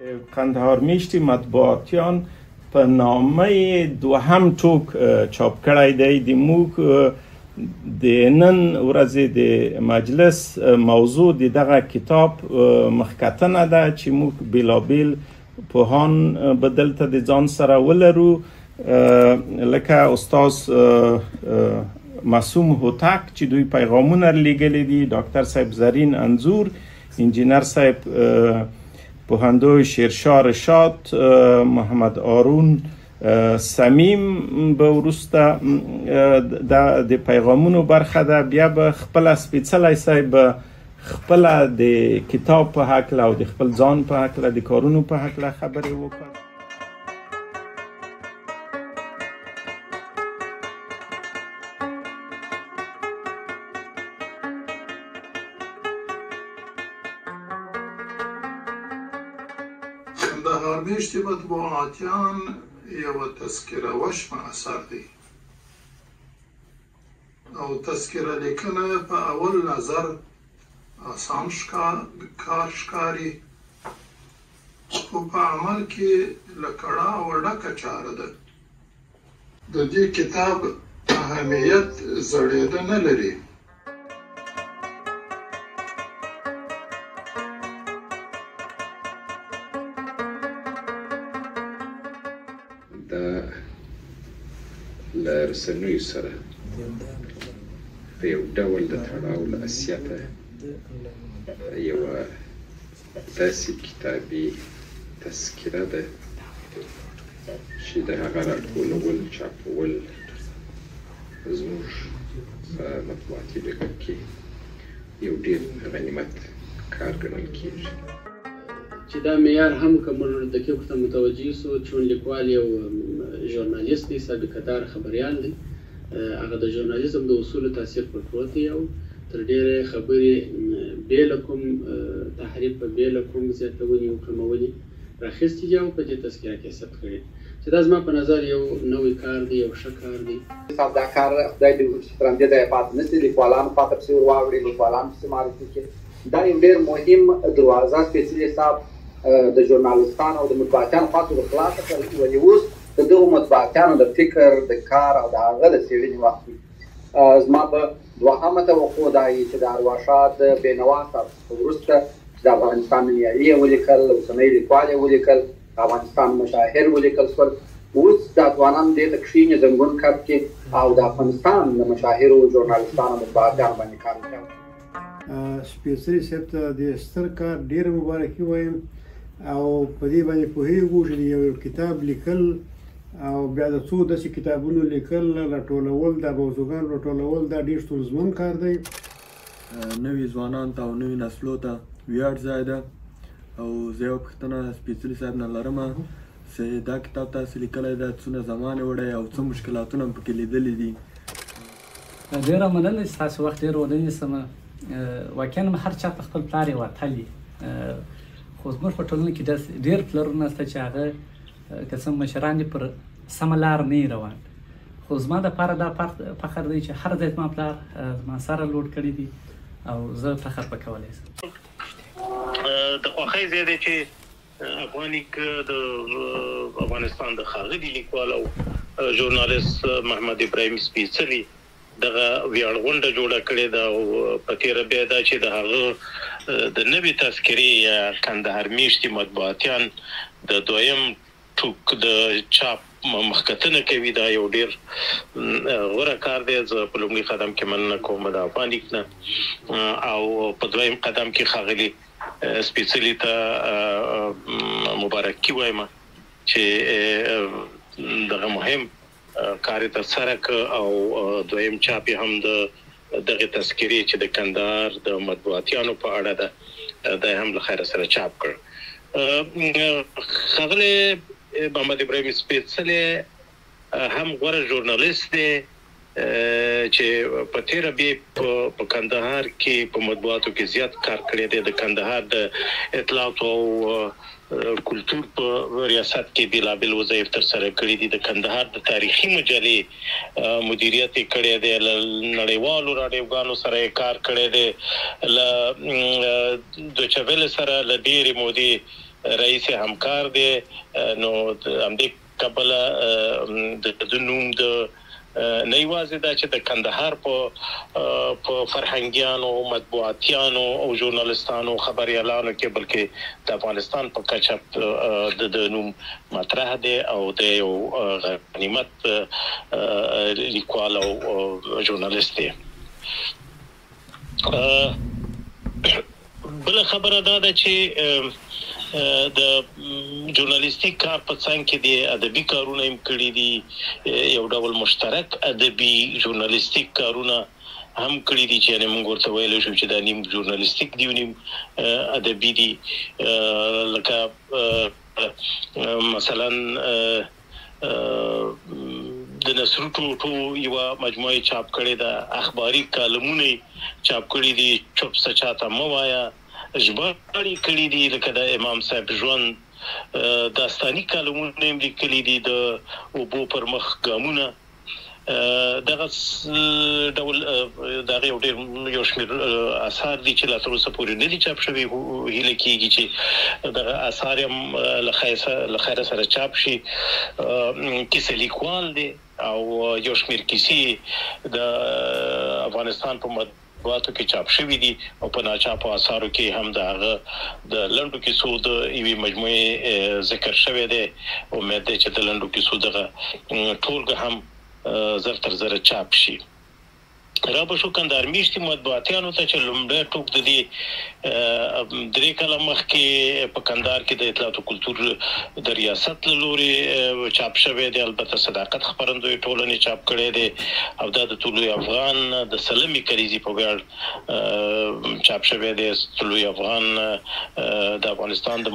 کندهار میشتي مطبوعاتیان په نامه دوهم ټوک چاپ کړی دی. د موږ د نن ورځې د مجلس موضوع د دغه کتاب مخکتنه ده چې موږ بیلابیل پوهان به دلته د ځان سره ولرو، لکه استاد معصوم هوتک چې دوی پیغامونه لیږلي دي، ډاکټر صاحب زرین انځور، انجینر صاحب پوهندوی شیرشاه رشاد، محمد آرون صمیم به وروسته د پیغامونو برخه ده. بیا به خپله سپېڅلی صاحب به خپله د کتاب په هکله او د خپل ځان په هکله د کارونو په هکله خبرې وکړي. کندهار میشتي مطبوعاتیان یوه تذکره وشمه اثر دی او تذکره لیکنه په اول نظر آسان کار ښکاري، خو په عمل کې له کړاوه ډکه چاره ده. د دې کتاب اهمیت زړېده نه لري. دا له رسنیو سره په یو ډول د تړاو له اصلیته یوه داسې کتابي تذکره ده چې د هغه راټولول، چاپول زموږ په مطبوعاتي ډګر کې یو ډېر غنیمت کار ګڼل کېږي. چې دا معیار هم که موږ دقیق ته متوجه سو، چون لیکوال یو ژورنالیست دی، سابقه دار خبریال دی، هغه د ژورنالیزم د اصولو تاثیر پر پروت دی او تر ډېره خبرې بې له کوم تحریف، بې له کوم زیاتونې او کمونې راخیستې دي او په دې تذکره کې ثبت کړي، چې دا زما په نظر یو نوی کار دی، یو ښه کار دی. صاحب دا کار خدای دې وکړي چې تر همدې ځایه پاتې نه سي، لیکوالانو خواته پسې ور واوړي، لیکوالان پسې معرفي کړي. دا یو ډېر مهم دروازه سپېڅلي صاحب د ژورنالیستانو او د مطبوعاتیانو خواته ور خلاصه کړل. ولې اوس د دغو مطبوعاتیانو د فکر، د کار او د هغه د څېړنې وخت وي. زما به دوهمه توقع دا وي چې د ارواښاد بېنوا صاحب څخه وروسته چې د افغانستان نومیالي یې ولیکل، اوسنی لیکوال یې ولیکل، د افغانستان مشاهیر ولیکل شول، اوس دا ځوانان دې ته کښېني زنګون کپ کې او د افغانستان د مشاهیرو ژورنالیستانو مطبوعاتیانو باندې کار وکړي. سپېڅلي صاحب ته د ستر کار ډېره مبارکي وایم او په دې باندې پوهېږو چې د یو کتاب لیکل او بیا د څو داسې کتابونو لیکل، راټولول، دا موضوعګان راټولول، دا ډېر ستونزمن کار دی. نوي ځوانان ته او نوي نسلو ته ویاړ ځای ده. او زه یوه پوښتنه سپېڅلي صاحب نه لرم چې دا کتاب تاسو لیکلی ده، څونه زمان یې وړی او څه مشکلاتونه هم پکې لیدلي دي؟ ډېره مننه چې ستاسو وخت ډېر ونه نیسم. واقعا هر چا ته خپل پلار یو اتل وي، خو زموږ په ټولنه کې داسې ډېر پلرونه شته چې هغه که څه مشران دي پر سمه لار نه روان، خو زما دپاره دا فخر دی چې هر ځای زما پلار زما سره لوړ کړی دی او زه فخر په کولی شم. د خوښۍ ځای دی چې افغان لیک د افغانستان د ښاغلي لیکوال او ژورنالیست محمد ابراهیم سپېڅلي دغه ویاړغونډه جوړه کړې ده او په تېره بیا دا چې د هغه د نوې تذکرې یا کندهار میشتي مطبوعاتیان د دویم ټوک د چاپ مخکتنه کوي، دا یو ډېر غوره کار دی. زه په لومړي قدم کې مننه کوم د افغان لیک نه او په دویم قدم کې ښاغلي سپېڅلي ته مبارکي وایم چې دغه مهم کار یې ترسره کړ او دویم چاپ یې هم د دغې تذکرې چې د کندهار د مطبوعاتیانو په اړه ده، دا یې هم له خیره سره چاپ کړ. ښاغلی محمد ابراهیم سپېڅلی هم غوره ژورنالیست دی چې په تېره بیا په کندهار کې په مطبوعاتو کې زیات کار کړی دی. د کندهار د اطلاعاتو او کلتور په ریاست کې بېلابېل وظایف ترسره کړي دي. د کندهار د تاریخي مجلې مدیریت یې کړی دی، له نړیوالو راډیوګانو سره یې کار کړی دی، له دویچه ویله سره له ډېرې مودې رئیس همکار دی، نو همدې کبله د نوم د نه یوازې دا چې د کندهار په فرهنګیانو، مطبوعاتیانو او ژورنالیستانو، خبریالانو کې، بلکې د افغانستان په کچه د نوم مطرح دی او د یو غنیمت لیکوال او ژورنالیست دی. بله خبره دا ده چې د ژورنالیستي کار په څنګ کې د ادبي کارونه هم کړي دي، یو ډول مشترک ادبي ژورنالیستیک کارونه هم کړي دي چې یعنې موږ ورته ویلی شو چې دا نیم ژورنالیستیک دي او نیم ادبي دي. لکه مثلا د نثري ټوټو یوه مجموعه یې چاپ کړې ده، اخباري کالمونه یې چاپ کړي دي، چوپ څه چاته مه وایه، ژباړې کړې دي لکه د امام صاحب ژوند، داستاني کالمونه یې هم لیکلي دي، د اوبو پر مخ ګامونه، دغه ډول د هغه یو ډېر یو شمېر اثار دي چې لا تر اوسه پورې نه دي چاپ شوي. هیله کېږي چې دغه اثار هم له خیره سره چاپ شي. کیسه لیکوال دی او یو شمېر کیسې د افغانستان په مطبوعاتو کې چاپ شوي دي او په ناچاپو اثارو کې هم د هغه د لنډو کیسو د یوې مجموعې ذکر شوی دی. امید دی چې د لنډو کیسو دغه ټولګه هم زر تر زره چاپ شي. را به شو کندهار میشتي مطبوعاتیانو ته چې لومړی ټوک د دې 3 کاله مخکې په کندهار کې د اطلاعاتو کلتور د ریاست له لوري چاپ شوی دی. البته صداقت خپرندوی ټولنې چاپ کړی دی او دا د طلوع افغان د 100مې کلیزې په ویاړ چاپ شوی دی. طلوع افغان د افغانستان د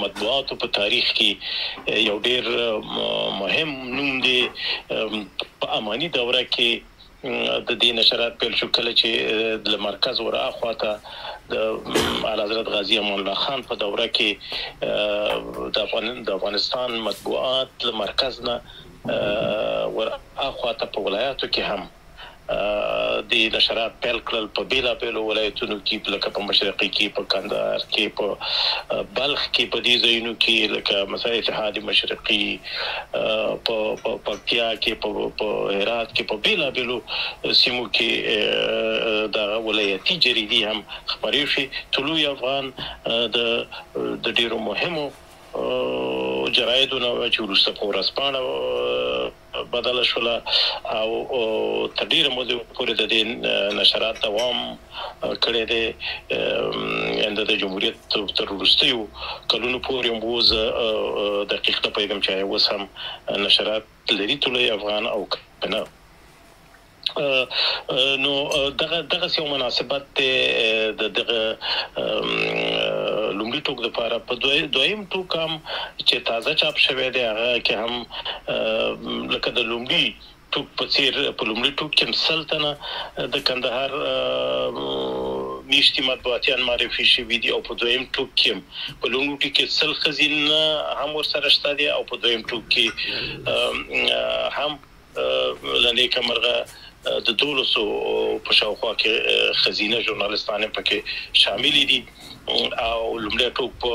مطبوعاتو په تاریخ کې یو ډیر مهم نوم دی. په اماني دوره کې د دې نشرات پیل شو کله چې له مرکز ور اخوا ته د اعلیحضرت غازي امان الله خان په دوره کې د افغانستان مطبوعات له مرکز نه ور اخوا ته په ولایاتو کې هم د نشرات پیل کړل، په بېلابېلو ولایتونو کې لکه په مشرقي کې، په کندهار کې، په بلخ کې، په دې ځایونو کې لکه مثلا اتحاد مشرقي، په پکتیا کې، په هرات کې، په بېلابېلو سیمو کې دغه ولایتي جریدې هم خپرې شوې. طلوع افغان د ډېرو مهمو جرایدو نه چې وروسته په ورځپاڼه بدله شوله او تر ډېره مودې پورې د دې نشرات دوام کړی دی. ان د جمهوریت تر وروستیو کلونو پورې هم وو. زه دقیق نه پوهېږم چې آیا اوس هم نشرات لري طلوع افغان او که نه. نو دغه یو مناسبت دی د دغه لومړي ټوک لپاره. په دویم ټوک هم چې تازه چاپ شوی دی هغه کې هم لکه د لومړي ټوک په څیر په لومړي ټوک کې هم 100 تنه د کندهار میشتي مطبوعاتیان معرفي شوي دي او په دویم ټوک کې هم په لومړي ټوک کې 100 ښځینه هم ورسره شته دي او په دویم ټوک کې هم له نیکه مرغه د 12 په شاوخوا کې ښځینه ژورنالیستان هم پکې شاملې دي. او لومړی ټوک په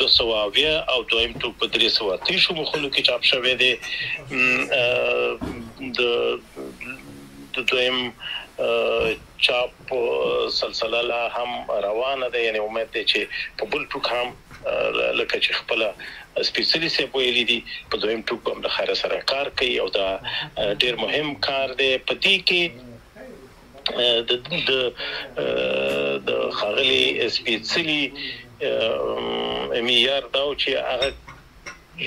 270 او دویم ټوک په 330 مخونو کې چاپ شوی دی. د دویم چاپ سلسله لا هم روانه ده، یعنې امید دی چې په بل ټوک هم لکه چې خپله سپېڅلي صاحب ویلي دي په دویم ټوک به هم له خیره سره کار کوي او دا ډېر مهم کار دی. په دې کې د ښاغلي سپېڅلي معیار دا و چې هغه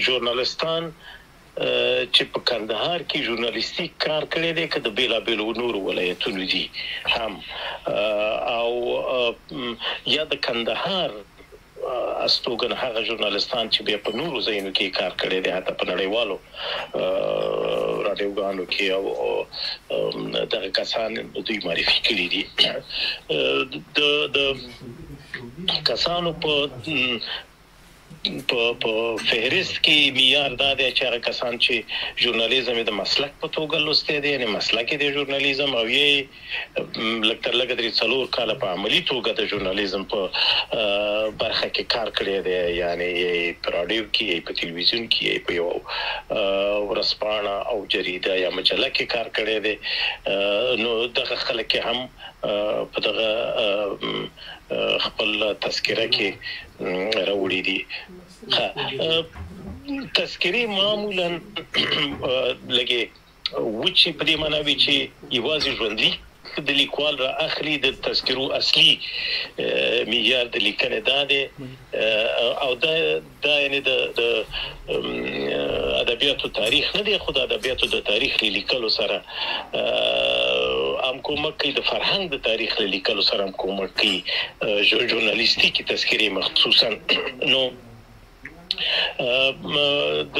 ژورنالیستان چې په کندهار کې ژورنالیستي کار کړی دی که د بېلابېلو نورو ولایتونو دي هم او یا د کندهار استوګن هغه ژورنالیستان چې بیا په نورو ځایونو کې کار کړی دی، حتی په نړیوالو راډیوګانو کې او دغه کسان دوی معرفي کړي دي. د کسانو په په فهرست کې معیار دا دی چې هغه کسان چې ژورنالیزم یې د مسلک په توګه لوستی دی، یعنې مسلک یې دی ژورنالیزم، او یې لږ تر لږه 3-4 کاله په عملي توګه د ژورنالیزم په برخه کې کار کړی دی، یعنې یې په راډیو کې، یې په تلویزیون کې، یې په یو ورځپاڼه او جریده یا مجله کې کار کړی دی، نو دغه خلک هم په دغه خپل تذکره کې راوړي دي. تذکرې معمولا لږې وچې په دې معنی وي چې یوازې ژوندلیک د لیکوال را اخلي. د تذکرو اصلي معیار د لیکنې دا دی، او دا یعنې د ادبیاتو تاریخ نه دی، خو د ادبیاتو د تاریخ له لیکلو سره هم کومک کوي، د فرهنګ د تاریخ له لیکلو سره هم کومک کوي، ژورنالیستیکي تذکرې مخصوصا. نو د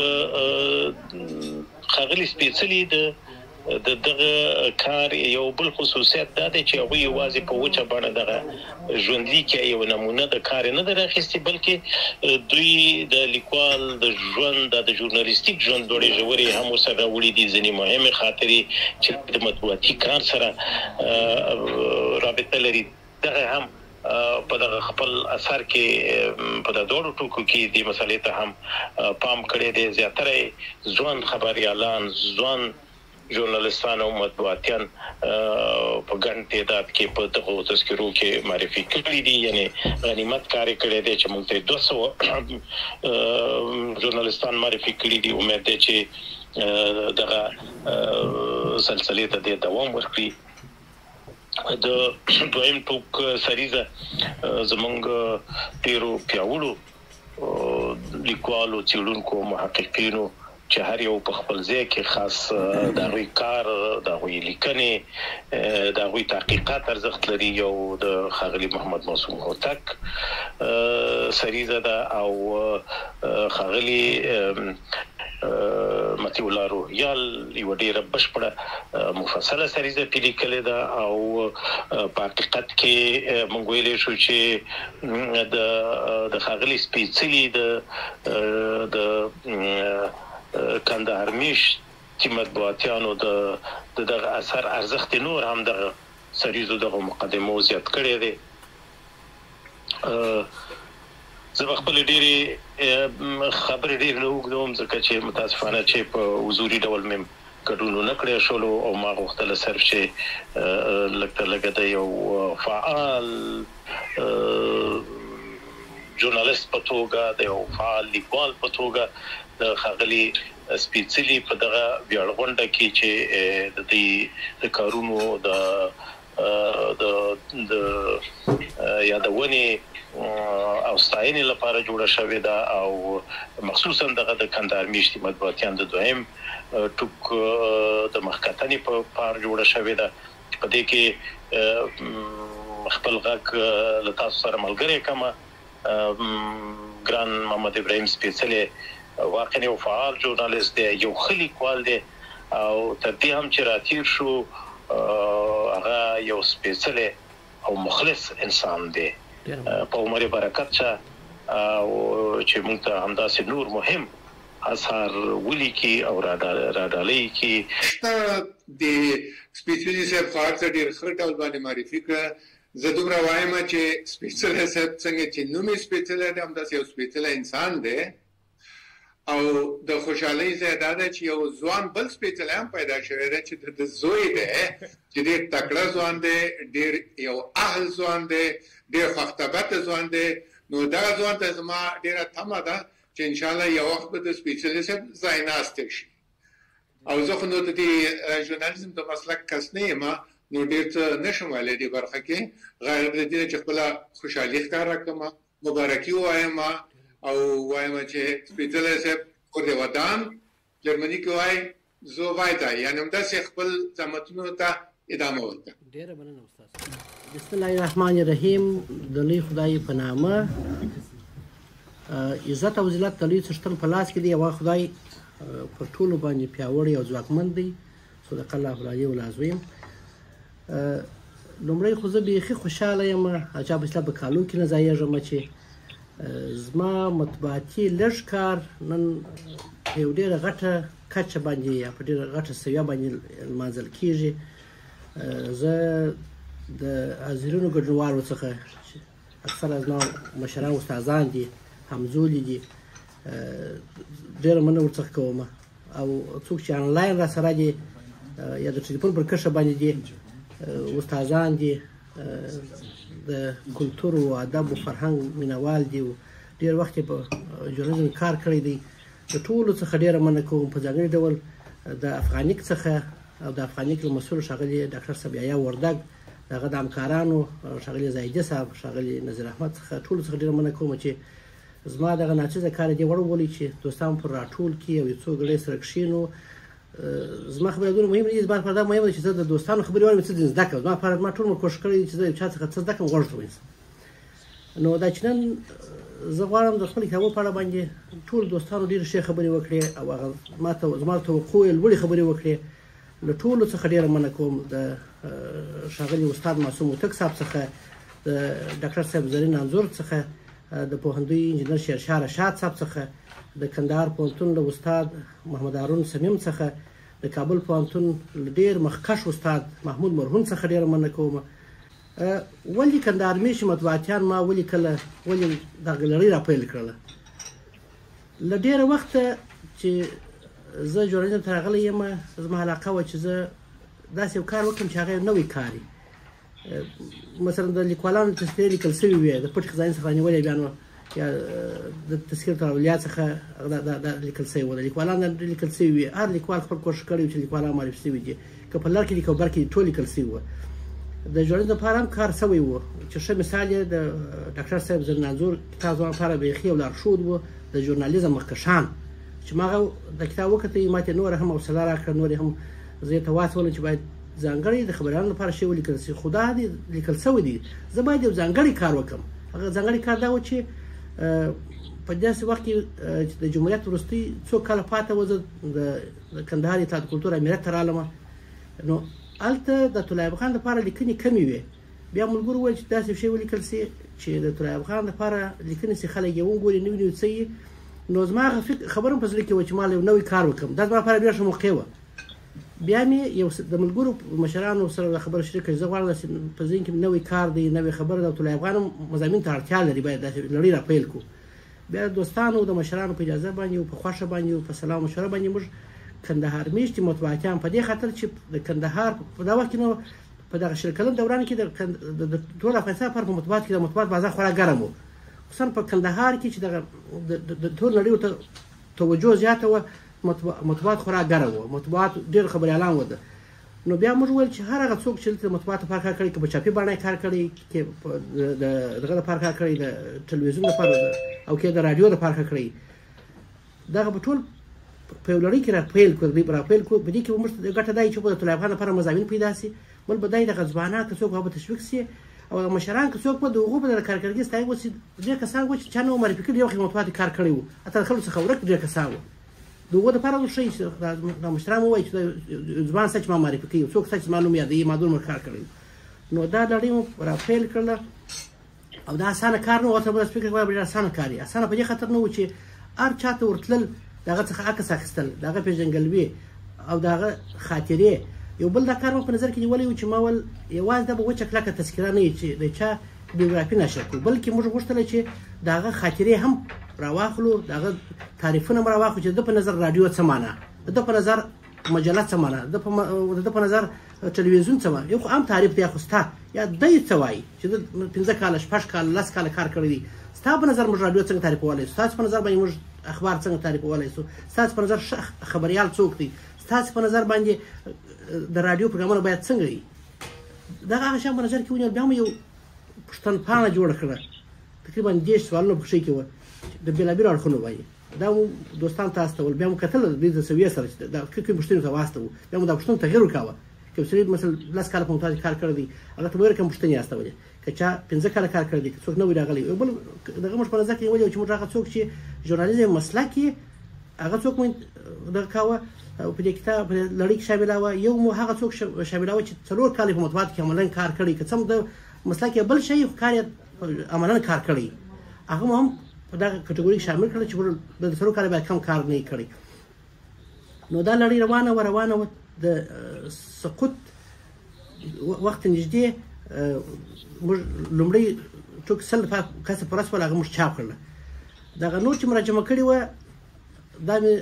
ښاغلي سپېڅلي د دغه کار یو بل خصوصیت دا دی چې هغوی یوازې په وچه بڼه دغه ژوندلیک یا یو نمونه د کار نه ده راخیستې، بلکې دوی د لیکوال د ژوند د ژورنالیستیک ژوند لوړې ژورې هم ورسره راوړي دي، ځینې مهمې خاطرې چې د مطبوعاتي کار سره رابطه لري دغه هم په دغه خپل اثر کې په دغه دواړو ټوکو کې دې مسئلې ته هم پام کړی دی. زیاتره یې ځوان خبریالان، ځوان ژورنالیستان او مطبوعاتیان په ګڼ تعداد کې په دغو تذکرو کې معرفي کړي دي، یعنې غنیمت کار یې کړی دی چې موږ ته 200 ژورنالیستان معرفي کړي دي. امید دی چې دغه سلسلې ته دې دوام ورکړي. د دویم ټوک سریزه زمونږ ډېرو پیاوړو لیکوالو، څېړونکو، محققینو چې هر یو په خپل ځای کې خاص د هغوی کار، د هغوی لیکنې، د هغوی تحقیقات ارزښت لري. یو د ښاغلي محمد معصوم هوتک سریزه ده او ښاغلي مطیع الله روهیال یوه ډېره بشپړه مفصله سریزه پرې لیکلې ده. او په حقیقت کې موږ ویلی شو چې د ښاغلي سپېڅلي د کندهار میشتي مطبوعاتیانو د دغه اثر ارزښت نور هم دغه سریزو دغو مقدمو زیات کړی دی. زه به خپلې ډېرې خبرې ډېرې نه اوږدوم، ځکه چې متاسفانه چې په حضوري ډول مې ګډون ونه کړی شولو، او ما غوښتله صرف چې لږ تر لږه د یو فعال ژورنالیست په توګه، د یو فعال لیکوال په توګه د ښاغلي سپېڅلي په دغه ویاړغونډه کې چې د دوی د کارونو د د یادونې او ستاینې لپاره جوړه شوې ده، او مخصوصا دغه د کندهار میشتي مطبوعاتیان د دویم ټوک د مخکتنې په پار جوړه شوې ده، په دې کې خپل غږ له تاسو سره ملګری کمه. ګران محمد ابراهیم سپېڅلی واقعا یو فعال ژورنالیست دی، یو ښه لیکوال دی، او تر دې هم چې راتیر شو هغه یو سپېڅلی او مخلص انسان دی. په عمر برکت شه او چې موږ ته همداسې نور مهم اثار ولیکي او راډالۍ کړي. د سپېڅلي صاحب خو هر څه ډېر ښه ډول باندې معرفي کړه. زه دومره وایم چې سپېڅلی صاحب څنګه چې نوم یې سپېڅلی دی، همداسې یو سپېڅلی انسان دی. او د خوشحالۍ ځای دا دی چې یو ځوان بل سپېڅلی هم پیدا شوی دی چې د زوی دی، چې ډېر تکړه ځوان دی، ډېر یو اهل ځوان دی، ډېر خوښطبعته ځوان دی. نو دغه ځوان ته زما ډېره تمه ده چې انشاءالله یو وخت به د سپېڅلي صاحب ځای ناستی شي. او زه خو نو د دې ژورنالیزم د مسلک کس نه یم، نو ډېر څه نه شم ویلی دې برخه کې، غیر د دې چې خپله خوشحالي ښکاره کړم، مبارکي ووایم او وایم چې سپېڅلی صاحب کور دې ودان، جرمني کې وای زه وایته، یعنې همداسې خپل زحمتونو ته ادامه ورکړه. ډېره مننه استاد. بسم الله الرحمن الرحیم. د لوی خدای په نامه. عزت او ذلت د لوی څښتن په لاس کې دی. یوه خدای پر ټولو باندې پیاوړی او ځواکمن دی. صدق الله العلي العظیم. لومړی خو زه بیخي خوشحاله یم، عجب اصلاح په کالو کې نه ځایېږم چې زما مطبوعاتي لږ کار نن په یو ډېره غټه کچه باندې یا په ډېره غټه سویه باندې لمانځل کېږي. زه د حاضرینو ګډونوالو څخه اکثره زما مشران استادان دي، همزولي دي، ډېره مننه ورڅخه کوم. او څوک چې انلاین را سره دي یا د ټلیفون پر کرښه باندې دي، استادان دي، د کلتور او ادب او فرهنګ مینوال دي، ډېر وخت یې په ژورنالیزم کار کړی دی، د ټولو څخه ډېره مننه کوم. په ځانګړي ډول د افغانیک څخه او د افغانیک له مسؤل ښاغلي ډاکټر صاحب یحیی وردګ، د هغه د همکارانو ښاغلي زاهدي صاحب، ښاغلي نظیر احمد څخه ټولو څخه ډېره مننه کوم چې زما دغه ناچیزه کار دې وړ وبولي چې دوستان پر راټول کړي او یو څو ګړۍ سره کښېنو. زما خبرې دومره مهمې نه دي، زما لپاره دا مهمه ده چې زه د دوستانو خبرې واورم، څه ځینې زده کړم. زما لپاره ما ټول عمر کوښښ کړی چې زه یو چا څخه څه زده کړم، غوږ ته ونیسم. نو دا چې نن زه غواړم د خپل کتابو په اړه باندې ټول دوستانو ډېرې ښې خبرې وکړې او هغه ما ته زما توقع یې لوړې خبرې وکړې. له ټولو څخه ډېره مننه کوم، د ښاغلي استاد معصوم هوتک صاحب څخه، د ډاکټر صاحب زرین انځور څخه، د پوهندوی انجینر شیرشاه رشاد صاحب څخه، د کندهار پوهنتون له استاد محمد هارون صمیم څخه، د کابل پوهنتون له ډېر مخکښ استاد محمود مرهون څخه ډېره مننه کوم. ولې کندهار مېشتي مطبوعاتیان ما ولیکله، ولې دغه لړۍ را پیل کړله؟ له ډېره وخته چې زه ژورنالیزم ته راغلی یم، زما علاقه وه چې زه داسې یو کار وکړم چې هغه یو نوی کار وي. مثلا د لیکوالانو تذکرې لیکل سوي وې، د پټ خزانې څخه رانیولې بیا نو یا د تذکرة الاولیا څخه دا لیکل سوي وو، د لیکوالان لیکل سوي وې. هر لیکوال خپل کوښښ کړی چې لیکوالان معرفي سوي دي، که په لر کې دي که په بر کې دي، ټول لیکل سوي وو. د ژورنالیزم لپاره هم کار سوی و چې ښه مثال یې د ډاکټر صاحب زرین انځور کتاب زما لپاره بیخي یو لارښود و، د ژورنالیزم مخکښان، چې ما هغه د کتاب وکتی، ما ته نوره هم حوصله راکړه، نور هم زه یې ته وهڅولم چې باید ځانګړی د خبریالانو لپاره شی ولیکل سي. خو دا دی لیکل سوی دی، زه باید یو ځانګړی کار وکړم. هغه ځانګړی کار دا و چې په داسې وخت کې چې د جمهوریت وروستي څو کاله پاته وه، زه د کندهار اطلاعات کلتور امیریت ته رالم. نو هلته د طلوع افغان لپاره لیکنې کمې وې. بیا ملګرو وویل چې داسې شی ولیکل سي چې د طلوع افغان لپاره لیکنې سي، خلک یې وګوري، نوي نوي څه یې. نو زما هغه خبره هم په زړه کې وه چې ما له یو نوی کار وکړم، دا زما لپاره ډېره ښه موقع وه. بیا مې یو د ملګرو مشرانو سره دا خبره شریکه کړه چې زه غواړم داسې په ذهن کې نوی کار دی، نوې خبره ده، او طلوع افغان هم مضامین ته اړتیا لري، باید داسې لړۍ را پیل کړو. بیا د دوستانو د مشرانو په اجازه باندې او په خوښه باندې او په سلا مشوره باندې موږ کندهار مېشتي مطبوعاتیان په دې خاطر چې د کندهار په دا وخت کې نو په دغه 20 کلن دوران کې د ټول افغانستان لپاره په مطبوعات کې د مطبوعات بازار خورا ګرم و، خصوصا په کندهار کې چې دغه د ټول نړۍ ورته توجه زیاته وه، مطبوعات خورا ګرم و، مطبوعات ډېر خبریالان وه. نو بیا موږ وویل چې هر هغه څوک چې دلته د مطبوعاتو لپاره کار کړی، که په چاپي بڼه کار کړی، که د دغه لپاره کار کړی، د ټلویزیون لپاره او که د راډیو لپاره کار کړی، دغه به ټول په یو لړۍ کې را پیل کړو، دوی به را پیل کړو. په دې کې به موږ ته ګټه دا وي چې به د طلوع افغان لپاره مضامین پیدا سي، بل به دا دغه ځوانان که څوک به تشویق سي، او مشران که څوک به د هغو به د کارکردګي ستاینه وسي. ډېر کسان وو چې چا نه وو معرفي کړي، یو وخت مطبوعاتو کار کړی وو، حتی د خلکو څخه ورک ډېر کسان وو. د هغو دپاره وښیي چې دا مشران ووایي چې ځوان څه چې ما معرفي کوي، څوک څه چې زما نوم یادوي، ما دومره کار کړی. نو دا لړۍ مو را پیل کړله او دا اسانه کار نه و. ورته به فکر کوم ډېر اسانه کار دی. اسانه په دې خاطر نه و چې هر چا ته ورتلل، د هغه څخه عکس اخیستل، د هغه پېژندګلوي او د هغه خاطرې. یو بل دا کار مو په نظر کې نیولی و چې ما ول یوازې دا به وچه کلکه تذکره نه وي چې د چا بیوګرافي نشر کړو، بلکې موږ غوښتله چې د هغه خاطرې هم راواخلو، د هغه تعریفونه هم راواخلو چې د ده په نظر راډیو څه معنا، د ده په نظر مجله څه معنا، د ده په نظر ټلویزیون څه معنا. یو خو عام تعریف دی، خو ستا یا دی څه وایي چې ده 5 کاله، 6 کاله، 10 کاله کار کړی دی، ستا په نظر موږ راډیو څنګه تعریفولی سو، ستاسو په نظر باندې موږ اخبار څنګه تعریفولی سو، ستاسو په نظر ښه خبریال څوک دی، ستاسو په نظر باندې د راډیو پروګرامونه باید څنګه وي. دغه هغه شیان په نظر کې ونیول. بیا مو یو پوښتنپاڼه جوړه کړه، تقریبا 30 سوالونه پکښې کې وه د بېلابېلو اړخونو باندې. دا مو دوستان ته استول، بیا مو کتل د دې د سویې سره چې دا کومې پوښتنې ته واستوو، بیا مو دا پوښتنو تغیر ورکاوه. که یو سړي مثلا 10 کاله په مطالعه کار کړی دی، هغه ته مو کوم پوښتنې استولې، که چا 5 کاله کار کړی دی، که څوک نوی راغلی. یو بل دغه موږ په نظر کې نیولې چې موږ هغه څوک چې ژورنالیزم مسلک یې، هغه څوک مو دغه کاوه په دې کتاب په لړۍ کې شاملوه. یو مو هغه څوک شاملوه چې 4 کاله په مطبوعاتو کې عملاً کار کړی، که څه هم د مسلک یې بل شی خو کار یې عملاً کار کړی، هغه مو هم په دغه کټګوري کې شامل کړل چې د 4 کاله باید کم کار نه کړی. نو دا لړۍ روانه وه روانه وه، د سقوط وخت نږدې موږ لومړی ټوک 100 کسه پوره شول، هغه موږ چاپ کړله. دغه نور چې مراجمه کړې وه دا مې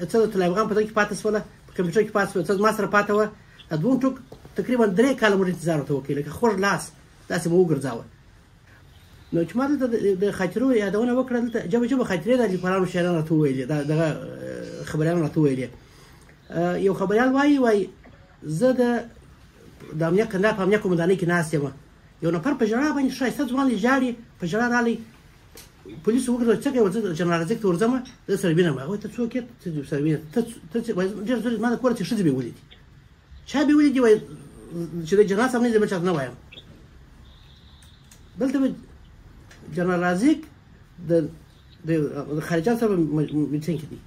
څه د طلوع افغان په دغه کې پاتې شوله، په کمپیوټر کې پاتې شوله، څه زما سره پاتې وه. دا دوم ټوک تقریبا 3 کاله موږ انتظار ورته وکړ، لکه خوږ لاس داسې مو وګرځاوه. نو چې ما دلته د خاطرو یادونه وکړه، دلته جبه جبه خاطرې د لیکوالانو شاعرانو راته وویلې، دا دغه خبریالانو راته وویلې. یو خبریال وایي، وایي زه د امنیت کندهار په امنیت قومندانۍ کې ناست یم، یو نفر په ژړا باندې ښایسته ځوان دی، ژاړي، په ژړا راغلی، پولیسو وګرځول څه کوې؟ زه جنرال رازق ته ورځم، زه سره وینم. هغه وایي ته څوک یې؟ ته سره وینې؟ ته څه؟ وایي ډېر زر زما د کوره چې ښځې بیولې دي، چا بیولې دي؟ وایي چې د جنرال صاحب نه زه بل چاته نه وایم. دلته به جنرال رازق د خارجان سره میټینګ کې دی،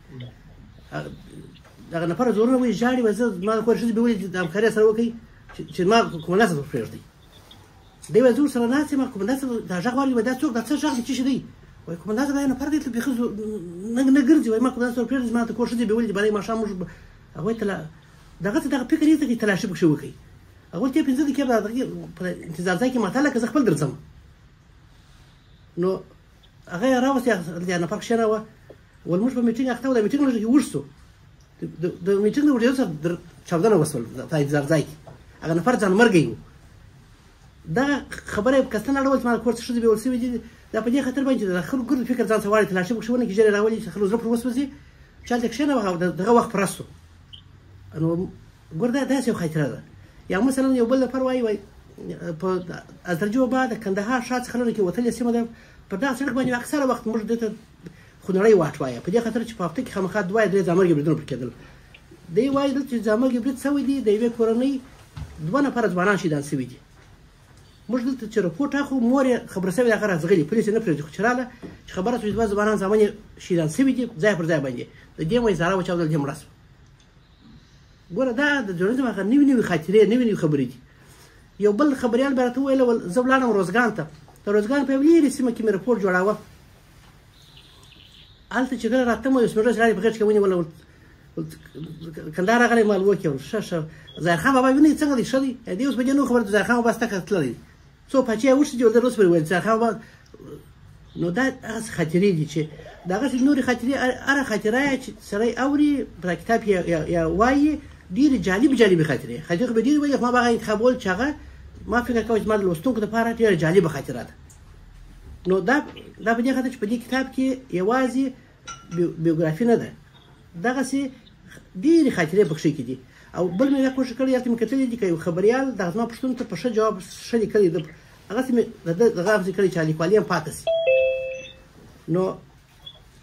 دغه نفر زورونه وایي ژاړي، وایي زه زما د کور ښځې بیولې دي، د همکارۍ سره وکړئ چې ما قومندان صاحب پرېږدئ. دی وایي زه ورسره ناست یم، قومندان صاحب دا غږ واوري، وایي دا څوک، دا څه غږ دی، څه شی دی؟ وایي قومندان صاحب دا یو نفر دی، بیخي نه ګرځي. وایي ما قومندان صاحب پرېږدئ، زما د کور ښځې بیولې دي، باندې ماښام موږ هغه وایي دغه څه دغه فکر یې څه کوي، تلاشي پکښې وکړئ. هغه ورته 5 دقیقې به دغه په انتظار ځای کې معطله کړه، زه خپل درځم. نو هغه یې راوستی، هلته نفر کښېناوه، ول موږ په میټینګ اخته وو، د میټینګ لږ اوږد شو، د میټینګ د اوږدېدو سره چاودنه وشول په انتظار ځای کې، هغه نفر ځانمرګی و. دغه خبره یې کسته اړول چې ما د کور څخه ښځې بیول شوي دي، دا په دې خاطر باندې چې د خلکو ګرد فکر ځان څخه واړي، تلاشي پکښې ونه کړي، ژر یې راولي چې خلکو زړه پر وسوځي، چې هلته کښېناوه، هغه دغه وخت پوره شو. نو ګور دا داسې یو خاطره ده. یا مثلا یو بل نفر وایي، وایي په ازرجي وبا د کندهار ښار څخه لرې کې وتلې سیمه ده، پر دغه سړک باندې اکثره وخت موږ دې ته خونړی واټ وایه، په دې خاطر چې په هفته کې خامخا 2 یا 3 ځانمرګي بریدونه پر کېدل. دی وایي دلته چې ځانمرګي برید شوی دی، د یوې کورنۍ 2 نفره ځوانان شهیدان شوي دي. موږ دلته چې رپورټ اخلو، مور یې خبره شوې ده، هغه راځغلي، پولیس یې نه پرېږدي، خو چې راغله چې خبره شوه چې 2 ځوانان زامن یې شهیدان شوي دي، ځای پر ځای باندې د دې وایي زاره وچاودل، دې مړه شوه. ګوره دا د ژورنالیزم هغه نوې نوې خاطرې، نوې نوې خبرې دي. یو بل خبریال به راته وویل، زه ولاړم روزګان ته، د روزګان په یو لرې سیمه کې مې رپورټ جوړاوه، هلته چې کله راتلم یو سپین ږیری سړی په غېږ کې ونیوله، کندهار راغلی، ما وکړ ښه ښه ظاهر خان بابا وینئ څنګه دی، ښه دی؟ دی اوس په دې نو خبر ظاهر خان بابا ستا کره تللی دی، څو پاچې یې وښتې دي، ورته اوس پرې وویل ظاهر خان بابا. نو دا هغسې خاطرې دي چې دغسې نورې خاطرې، هره خاطره یې چې سړی اوري په کتاب کې یا وایي، ډېرې جالبې جالبې خاطرې، خاطرې خو به ډېرې ویلې، خو ما به هغه انتخابول چې هغه ما فکر کاوه چې ما د لوستونکو دپاره ډېره جالبه خاطره ده. نو دا په دې خاطر چې په دې کتاب کې یوازې بیوګرافي نه ده، دغسې ډېرې خاطرې پکښې کې دي. او بل مې دا کوښښ کړی، هلته مې کتلي دي که یو خبریال دغه زما پوښتنو ته په ښه جواب ښه لیکلی ده، هغسې مې د ده دغه همسې کړی چې لیکوالي هم پاتې شي. نو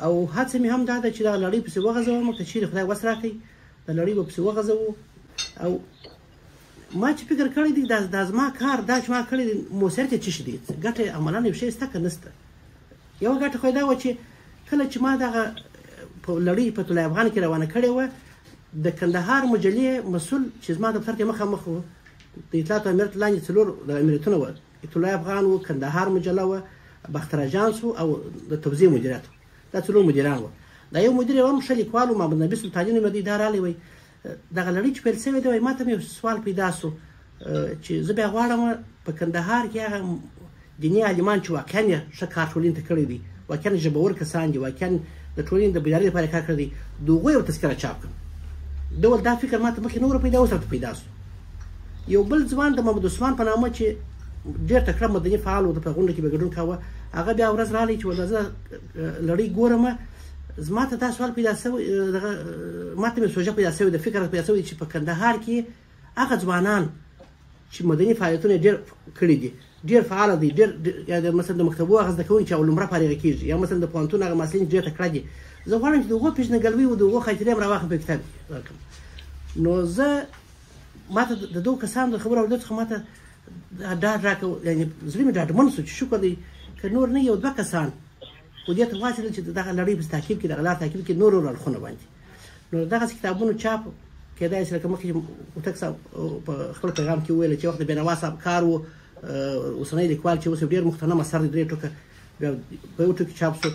او هڅه مې هم دا ده چې دغه لړۍ پسې وغځوم، که چېرې خدای وس راکړي د لړۍ به پسې وغځوو. او ما چې فکر کړی دی دا زما کار، دا چې ما کړی دی موثریت یې څه شي دی، ګټه یې عملاً یو شی شته که نشته. یوه ګټه خو یې دا وه چې کله چې ما دغه په لړۍ په طلوع افغان کې روانه کړې وه، د کندهار مجلې مسؤل چې زما دفتر ته مخامخ و، د اطلاعاتو امریت لاندې 4 د امریتونه وه، طلوع افغان و، کندهار مجله وه، باختر اژانس و او د توزیع مدیریت و، دا 4 مدیران وه. دا یو مدیر یې هم ښه لیکوال و، محمد نبي سلطاني نومېدی، دا راغلی وایي دغه لړۍ چې پیل شوې ده، وایي ما ته مې یو سوال پیدا شو چې زه بیا غواړم په کندهار کې هغه دیني عالمان چې واقعا یې ښه کار ټولنې ته کړی دی، واقعا ژبور کسان دي، واقعا د ټولنې د بیدارۍ لپاره کار کړی دی، د هغو یو تذکره چاپ کړم. ډول دا فکر ما ته مخکې نه ور پیدا، اوس راته پیدا شو. یو بل ځوان د محمد عثمان په نامه چې ډېر تکړه مدني فعال و، د په غونډه کې به ګډون کاوه، هغه بیا ورځ راغلی چې ورته زه لړۍ ګورم، زما ته دا سوال پیدا شوی، دغه ما ته مې سوژه پیدا شوې ده، فکر پیدا شوی چې په کندهار کې هغه ځوانان چې مدني فعالیتونه ډېر کړي دي، ډېر فعال دي، ډېر یا مثلا د مکتبو هغه زده کوونکي چې اول لومړه فارغه کېږي، یا مثلا د پوهنتون هغه محصلین چې ډېر تکړه دي، زه غواړم چې د هغو پېژندګلوي او د هغو خاطرې هم راواخلم په کتاب کې ورکړم. نو زه ما ته د دوو کسانو د خبرو اورېدو څخه ما ته ډاډ راکړ، یعنې زړه مې ډاډمن شو چې شکر دی که نور نه یو دوه کسان خو دې ته واچېدل چې دغه لړۍ په تعقیب کې، دغه لار تعقیب کې نورو اړخونه باندې. نو دغسې کتابونو چاپ کېدای شي، لکه مخکې چې هوتک صاحب په خپل پیغام کې وویل چې وخت د بېنوا صاحب کار و، اوسنی لیکوال چې اوس ډېر مغتنم اثر دی، 3 ټوکه بیا په یو ټکي چاپ شو.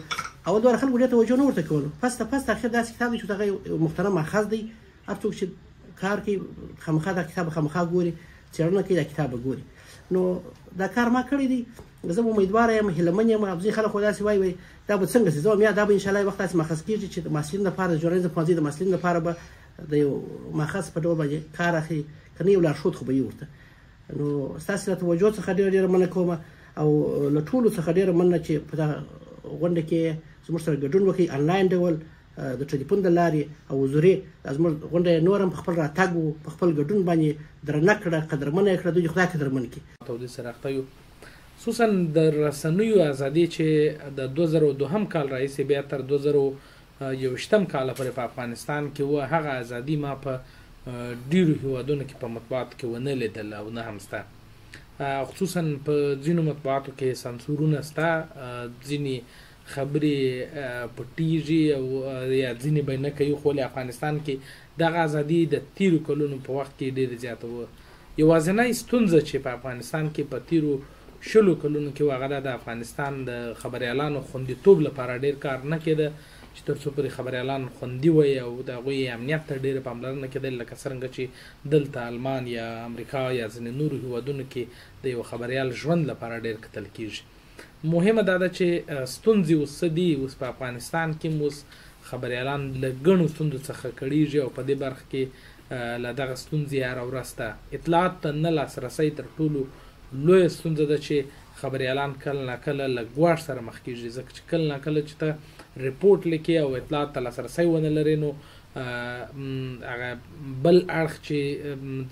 اول دواره خلکو ډېر توجه نه ورته کولو، پس پس اخر داسې کتاب دی چې هغه یو محترم ماخذ دی، هر څوک چې کار کوي خامخا دا کتاب خامخا ګوري، څېړنه کوي دا کتاب به ګوري. نو دا کار ما کړی دی، زه به امیدواره یم، هیله من یم. ځینې خلک خو داسې وایي دا به څنګه شي، زه وایم یا دا به انشاءالله وخت داسې ماخذ کېږي چې د محصلینو لپاره، د ژورنالیزم پوهنځي د محصلینو لپاره به د یو ماخذ په ډول باندې کار اخلي، که نه یو لارښود خو به یې ورته. نو ستاسې له توجه څخه ډېره ډېره مننه کوم او له ټولو څخه ډېره مننه چې په دغه غونډه کې زموږ سره ګډون وکړي انلاین ډول د ټلیفون د لارې او حضوري. زموږ غونډه یې نور هم په خپل راتګ و په خپل ګډون باندې درنه کړه، قدرمنه یې کړه، دوی خدای قدرمن کړي. تودې سره اخته یو، خصوصا د رسنیو ازادي چې د 2002 کال راهیسې بیا تر 2021 کال پورې په افغانستان کې وه، هغه ازادي ما په ډیرو هیوادونو کې په مطبوعاتو کې ونه لیدل او نه هم سته. خصوصا په ځینو مطبوعاتو کې سانسورونه سته، ځینې خبرې پټیږي او یا ځینې به نه کوي، خو له افغانستان کې دغه ازادي د تیرو کلونو په وخت کې ډېره زیاته وه. یوازینۍ ستونزه چې په افغانستان کې په تیرو 20 کلونو کې وه، هغه د افغانستان د خبریالانو خوندیتوب لپاره ډېر کار نه کېده چې تر څو پورې خبریالان خوندي وای او د هغوی امنیت ته ډېره پاملرنه کېدل، لکه څرنګه چې دلته آلمان یا امریکا یا ځینې نورو هیوادونو کې د یو خبریال ژوند لپاره ډېر کتل کېږي. مهمه دا ده چې ستونزې اوس څه دي. اوس په افغانستان کې اوس خبریالان له ګڼو ستونزو څخه کړیږي او په دې برخه کې له دغه ستونزې هره ورځ ته اطلاعات ته نه لاسرسی تر ټولو لویه ستونزه ده چې خبریالان کله ناکله له ګواښ سره مخ کېږي، ځکه چې کله ناکله چې ته رپورټ لیکې او اطلاعات ته لاسرسی ونه لرې، نو هغه بل اړخ چې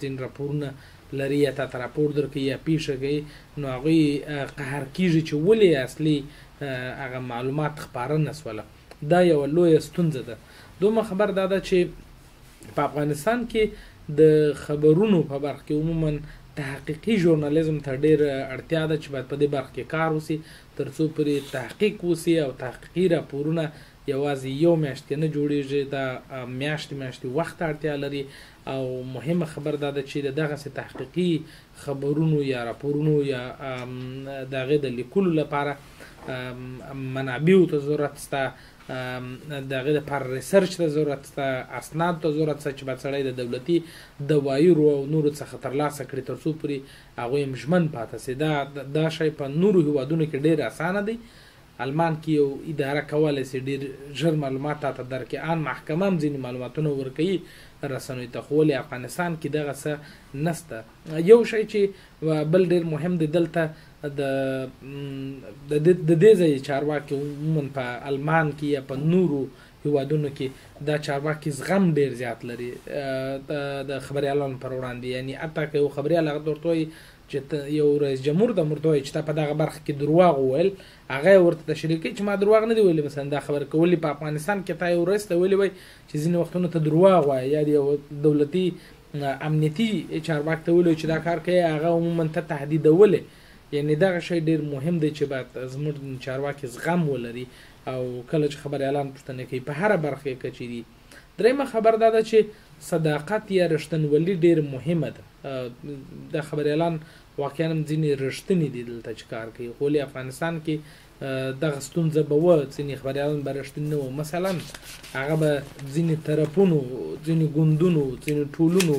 ځینې راپورونه لري یا تا ته راپور درکوي یا پیښه کوي، نو هغوی قهر کېږي چې ولې اصلي هغه معلومات خپاره نه سوله. دا یوه لویه ستونزه ده. دومره خبر دا ده چې په افغانستان کې د خبرونو په برخه کې عموما تحقیقي ژورنالیزم ته ډېر اړتیا ده چې باید په دې برخه کې کار وسي، تر څو پورې تحقیق وسي او تحقیقي راپورونه یوازې یو میاشت کې نه جوړیږي، دا میاشتې میاشتې وخت اړتیا لري. او مهمه خبر دا ده چې د دغسې تحقیقي خبرونو یا راپورونو یا د هغې د لیکلو لپاره منابعو ته ضرورت شته، د هغې دپاره research ته ضرورت شته، اسناد ته ضرورت شته چې باید سړی د دولتي دوایرو او نورو څخه ترلاسه کړي تر څو پورې هغوی هم ژمن پاته سي. دا شی په نورو هیوادونو کې ډېر اسانه دی. آلمان کې یو اداره کولی سي ډېر ژر معلومات تاته درکړي، آن محکمه هم ځینې معلوماتونه ورکوي رسنیو ته، خو ولې افغانستان کې دغه څه نسته. یو شی چې بل ډېر مهم دی، دلته د دې ځای چارواکي عموما په آلمان کې یا په نورو هیوادونو کې دا چارواکي زغم ډېر زیات لري د خبریالانو پر وړاندې. یعنی حتی که یو خبریال هغه ورته وایي چې یو رئیس جمهور ته ورته وایي چې تا په دغه برخه کې درواغ وویل، هغه یې ورته تشریح کوي چې ما درواغ نه دي ویلي. مثلا دا خبره کولې په افغانستان کې تا یو رئیس ته ویلي وای چې ځینې وختونه ته درواغ وایې، یا د یو دولتي امنیتي چارواک ته ویلي چې دا کار کوي، هغه عموما ته تهدیدولې. یعنی دغه شی ډېر مهم دی چې باید زموږ چارواکي زغم ولري او کله چې خبریالان پوښتنه کوي په هره برخه کې چې دي. درېیمه خبر دا ده چې صداقت یا رښتینولي ډېر مهمه ده. دا خبریالان واقعا هم ځینې رښتیني دي دلته چې کار کوي، خو ولې افغانستان کې دغه ستونزه به وه، ځینې خبریالان به رښتیني نه وو. مثلا هغه به ځینې طرفونو، ځینې ګوندونو، ځینې ټولونو،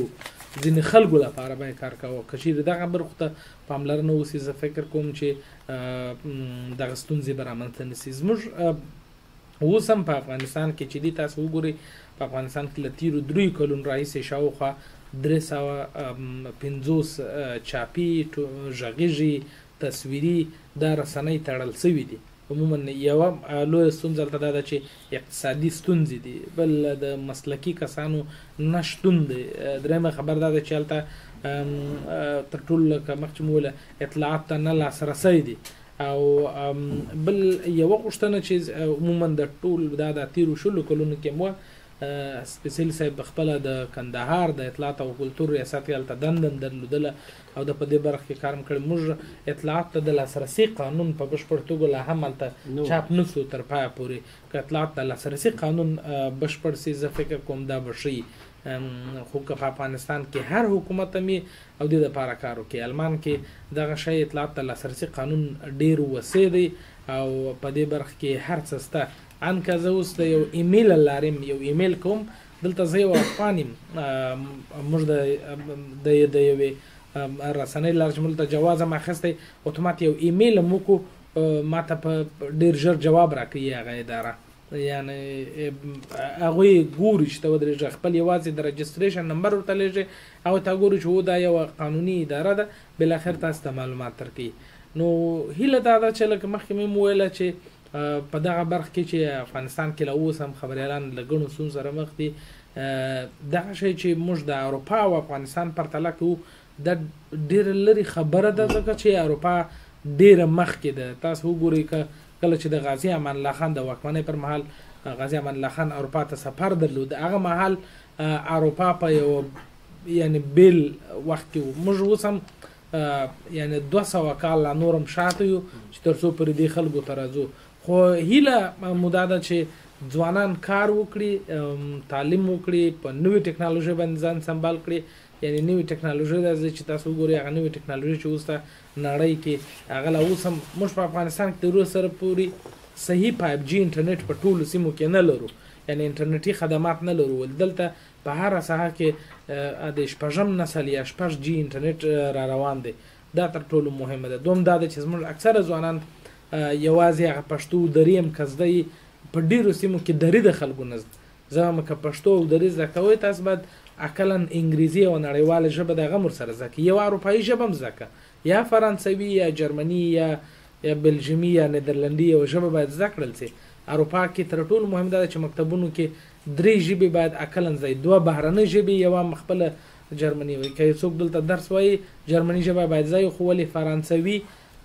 ځینې خلکو لپاره به یې کار کاوه. که چېرې دغه برخو ته پاملرنه وسي، زه فکر کوم چې دغه ستونزې به رامنځته نه سي. زموږ اوس هم په افغانستان کې چې دي تاسو وګورئ، په افغانستان کې له تېرو 3 کلونو راهیسې شاوخوا 350 چاپي، غږیزې، تصویري دا رسنۍ تړل سوي دي. عموما یوه لویه ستونزه هلته دا ده چې اقتصادي ستونزې دي، بل د مسلکي کسانو نه شتون دی، درېیمه خبر دا ده چې هلته تر ټولو لکه مخکې مو وویل اطلاعات ته نه لاسرسی دی. او بل یوه غوښتنه چې عموما د ټول دا د تېرو 20 کلونو کې مو سپېڅلي صاحب خپله د کندهار د اطلاعات او کلتور ریاست کې هلته دنده هم درلودله او د په دې برخه کې کار هم کړی. موږ اطلاعات ته د لاسرسي قانون په بشپړ توګه لا هم هلته چاپ نه سو تر پایه پورې. که اطلاعات ته لاسرسي قانون بشپړ سي، زه فکر کوم دا به ښه وي. خو که په افغانستان کې هر حکومت هم او دې دپاره کار وکړي، آلمان کې دغه شی اطلاعات ته لاسرسي قانون ډېر وسیع دی او په دې برخه کې هر څه شته. ان که زه اوس د یو ایمیل له لارې یو ایمیل کوم، دلته زه یو افغان یم، موږ د د یوې رسنۍ لارې چې موږ ته جواز هم اخیستی، اتومات یو ایمیل هم وکړو، ما ته په ډېر ژر جواب راکوي هغه اداره. یعنی هغوی ګوري چې ته ودرېږه، خپل یوازې د رجسټریشن نمبر ورته لېږي، هغوی ته ګوري چې دا یوه قانوني اداره ده، بالاخره تاسو ته معلومات درکوي. نو هیله دا ده چې لکه مخکې مې هم وویله چې په دغه برخه کې چې افغانستان کې لا اوس هم خبریالان له ګڼو ستونزو سره مخ دي، دغه شی چې موږ د اروپا او افغانستان پرتله کوو دا ډېره لرې خبره ده، ځکه چې اروپا ډېره مخکې ده. تاسو وګورئ که کله چې د غازي امان الله خان د واکمنۍ پر مهال غازي امان الله خان اروپا ته سفر درلود، هغه مهال اروپا په یو یعنی بیل وخت کې و. موږ اوس هم یعنی 200 کال لا نور هم شاته یو چې تر څو پورې دې خلکو ته راځو. خو هیله مو دا ده چې ځوانان کار وکړي، تعلیم وکړي، په نوې ټکنالوژي باندې ځان سمبال کړي. یعنی نوې ټکنالوژي راځي چې تاسو وګورئ، هغه نوې ټکنالوژي چې اوس ته نړۍ کې هغه لا اوس هم موږ په افغانستان کې تر اوسه پورې صحیح 5G انټرنیټ په ټولو سیمو کې نه لرو، یعنی انټرنیټي خدمات نه لرو. دلته په هره ساحه کې د شپږم نسل یا 6G انټرنیټ را روان دی، دا تر ټولو مهمه ده. دوم دا ده چې زموږ اکثره ځوانان یوازې هغه پښتو دري هم که زده یي، په ډېرو سیمو کې دري د خلکو نه زده. زه وایم که پښتو او دري زده کوئ، تاسو باید اقلا انګریزي او نړیواله ژبه د هغه هم ورسره زده کړئ، یوه اروپایي ژبه هم زده کړه، یا فرانسوي یا جرمني یا بلژیمي یا نیدرلندي یوه ژبه باید زده کړل سي. اروپا کې تر ټولو مهم دا ده چې مکتبونو کې 3 ژبې باید اقلا زده وي، 2 بهرنۍ ژبې، یوه هم خپله جرمني وي. که یو څوک دلته درس وایي جرمني ژبه باید زده وي، خو ولې فرانسوي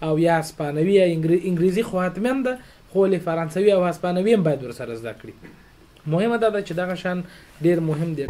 او یا اسپانوي یا انګریزي خو حتما ده، خو ولې فرانسوي او اسپانوي هم باید ورسره زده کړي. مهمه دا ده چې دغه شان ډېر مهم دی.